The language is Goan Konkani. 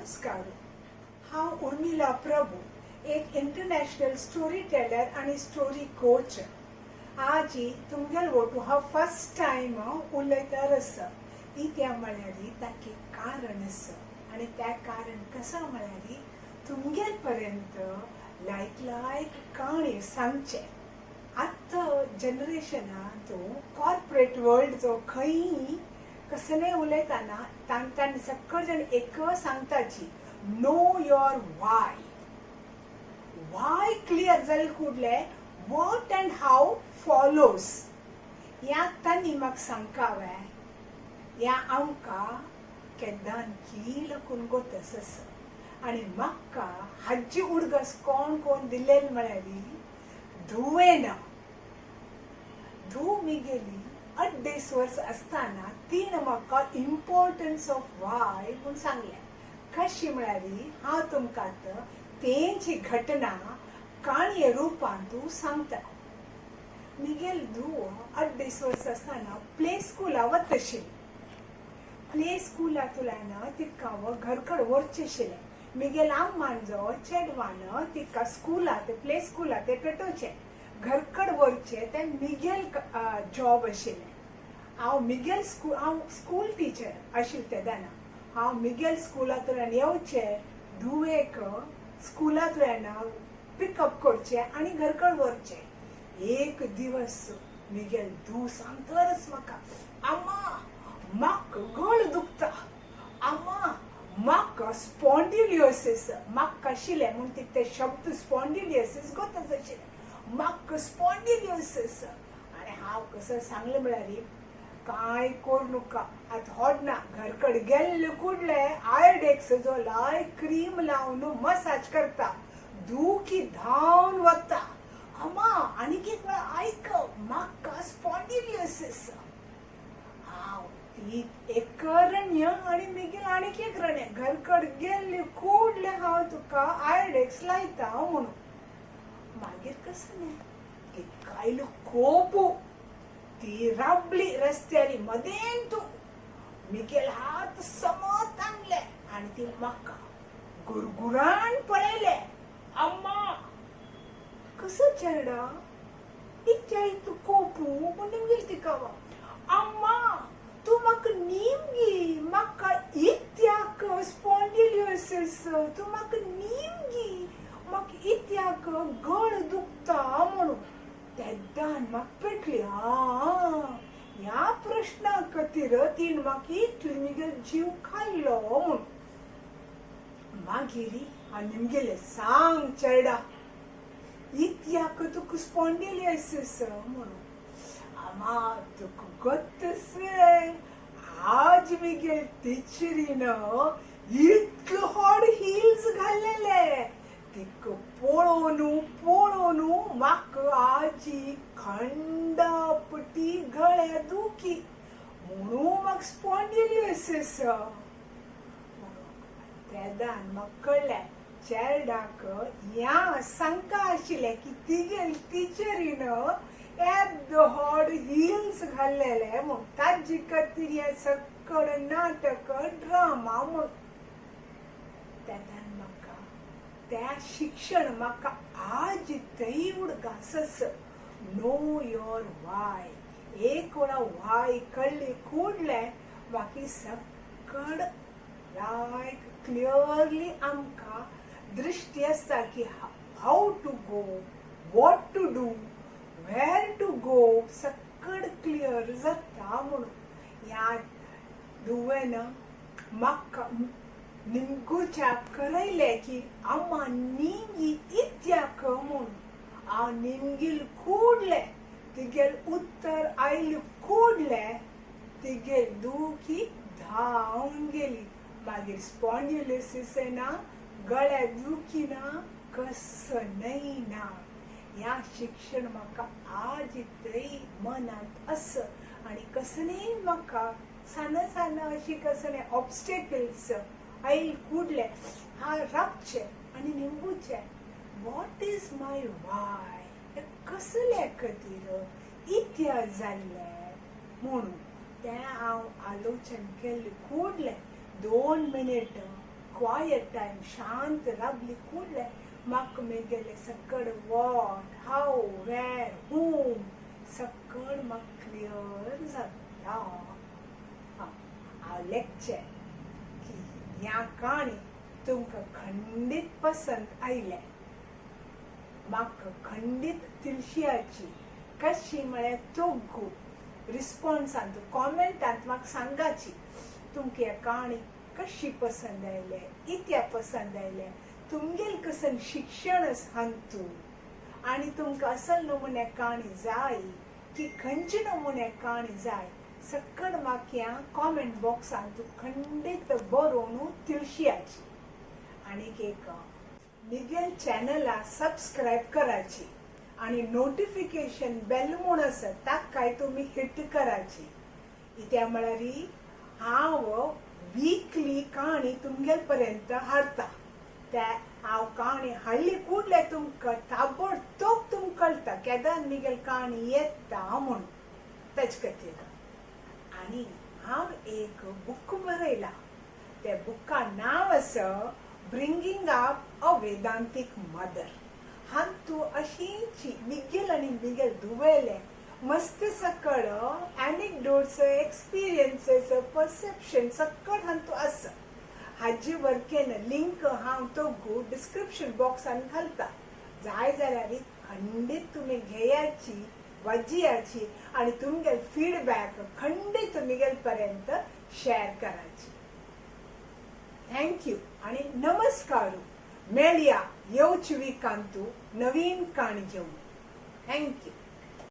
नमस्कार. हांव उर्मिला प्रभू, एक इंटरनॅशनल स्टोरी टेलर आनी स्टोरी कोच. आजी तुमगेल वोटू हांव फर्स्ट टायम उलयतार आसा. कित्या म्हळ्यार ताका एक कारण आसा आनी तें कारण कसा म्हळ्यार तुमगेल पर्यंत लायक लायक काणी सांगचें. आतां जनरेशना जो कॉर्पोरेट वर्ल्ड जो खंय कसलें उलयतना तांकां सगळे जाण एक सांगताची, know your why. Why clear जाले कुडले what and how follows. ह्या तांणी म्हाका सांगकावे ह्या आमकां केन्ना कील करून गोतस आसा. आनी म्हाका हाजी उडगस कोण कोण दिलेल म्हळ्यार धुवेन. धूव मिगेली अड्डेस वर्स आसतना तिणें म्हाका इम्पॉर्टन्स ऑफ वाय म्हूण सांगलें. कशी म्हळ्यार हांव तुमकां आतां तेंची घटना काणये रुपान तूं सांगता. मिगेल धूव अड्डेस वर्स आसतना प्ले स्कुला वताशिल्ली. प्ले स्कुलांतल्यान तिका घरकड व्हरचें आशिल्लें. मिगेल अम्मान जो चेडवान तिका स्कुलांत प्ले स्कुलांत पेटोवचें, घरकड व्हरचें तें मिगेल जॉब आशिल्लें. हांव मिगेल स्कूल, हांव स्कूल टिचर आशिल्लें तेदना. हांव मिगेल स्कुलांतल्यान येवचें, धुवेक स्कुलांतल्यान पिकअप करचें आनी घरकड व्हरचें. एक दिवस मिगेल धूव सांगतरच म्हाका, अम्मा म्हाका गळ दुखता, अम्मा म्हाका स्पॉन्डिलियोसिस. म्हाका आशिल्लें म्हूण तिका ते शब्द स्पॉन्डिलियोसिस गोतच आशिल्लें. म्हाका स्पॉन्डिलियोसिस. आनी हांव कसो सांगलें म्हळ्यार कांय करूं नाका, आतां होडना, घरकड गेल्ले कुडले आयोडेक्स जो लाय क्रीम लावन मसाज करता, दुखी धांवन वता. अम्मा आनीक एक वेळा आयक, म्हाका स्पॉन्डिलियोसिस. हांव ती एक रण्य आनी मागीर आनीक एक रण्य, घरकड गेल्ले कुडले हांव तुका आयोडेक्स लायता म्हणून. मागीर कसलें तिका कोपू, ती राबली रस्त्यारी मदेन तूं मिगेल हात समत आणले आनी ती म्हाका गुरगुरान पळयले. अम्मा कसो चेडा इच्छा तूं कोपू म्हणून गेली तिका. अम्मा तूं म्हाका निमगी, म्हाका इत्याक स्पॉन्डिलियोसिस, तूं म्हाका निमगी म्हाका इत्याक गळ दुखता म्हणून. तेद्दान म्हाका पेटली. आ, ह्या प्रश्ना खातीर तिणें म्हाका इतली मिगेल जीव खाल्लो म्हूण. मागीर हांव निमगेलें, सांग चेडा इत्याक तुका स्पॉन्डिलियोसिस म्हणून. आमा तुका गोत्तसे आज मिगेल टिचरीन इतलो हॉड हिल्स घाल्लेले, तिका पळोवनू पळोवनू म्हाका आजी खंडापटी गळ्या दुखी म्हणून म्हाका स्पॉन्डिलियोसिस. तेदान म्हाका कळ्ळें चेरडाक ह्या सांगका आशिल्लें की तिगेल टिचरीन येद्दो हॉड हिल्स घाल्लेले म्हूण, ताजी खातीर हें सकड नाटक ड्रामा म्हूण. तेदान म्हाका त्या शिक्षण म्हाका आज थंय उडगास, नो your वाय. एक वेळा वाय कळ्ळी कुडले बाकी सकड लायक क्लियरली आमकां दृश्टी आसता की how to go, what to do, where to go, सकड clear जाता म्हणून. ह्या धुवेन म्हाका निमगुच्या करयलें की अम्मा निंगी इत्याक म्हूण. हांव निमगील कुडलें, तिगेल उत्तर आयलें कुडलें, तिगेल दुखी धांवन गेली. मागीर स्पॉन्डिलियोसिस ना, गळ्या दुखी ना, कसं न्हय ना. ह्या शिक्षण म्हाका आज थंय मनांत आसा आनी कसलेंय म्हाका सान सान अशी कसलें ऑब्स्टेकल्स आयल कुडले हांव राबचें आनी निमगुचें, what is my why, कसले खातीर इत्या जाल्लें म्हणून. तें हांव आलोचन केल्लें कुडलें 2 मिनीट. क्वायट टायम शांत रावली कूडले म्हाका मेगेले सकड what, how, where, हुम सकड म्हाका क्लियर जाता. हांव लेक्चर की ह्या काणी तुमकां खंडीत पसंत आयले. म्हाका खंडीत तिळशियाची कशी म्हळ्यार तोग्गू रिस्पॉन्सांत, कॉमेंटांत म्हाका सांगाची तुमकां ह्या काणी कशी पसंत आयले, इत्या पसंत आयले, तुमगेल कसन शिक्षण हांतू आनी तुमकां असल नमुन्या काणी जाय की खंयचे नमुन्या काणी जाय, सकड म्हाका कॉमेंट बॉक्सांत खंडीत बरोवन तिळशियाची. आनीक एक, मिगेल चॅनला सबस्क्रायब कराची आणि नोटिफिकेशन बेल म्हूण आसा ताकाय तुमी हिट कराची. इत्या म्हळ्यार हांव वीकली काणी तुमगेल पर्यंत हाडटा. त्या हांव काणी हाडली कुडले तुमकां ताबडतोब तुमकां कळटा केदान मिगेल काणी येता म्हूण. तेज खातीर आनी हांव एक बूक बरयला. त्या बुका नांव आसा Bringing Up a Vedantic Mother. हांतू अशींची मिगेल आनी मिगेल धुवेले मस्त सकळ एनेक्डोट्स, एक्सपिरियन्सेस, परसेप्शन सकळ हांतू आसा. हाजे वर्केन लिंक हांव तोगू डिस्क्रिप्शन बॉक्सान घालता. जाय जाल्यार खंडीत तुमी घेयाची, वाजियाची आणि तुमगेल फीडबॅक खंडीत मिगेल पर्यंत शेअर कराची. Thank you आणि नमस्कार. मेळया येवचे विकांतू नवीन काणी घेऊन. Thank you.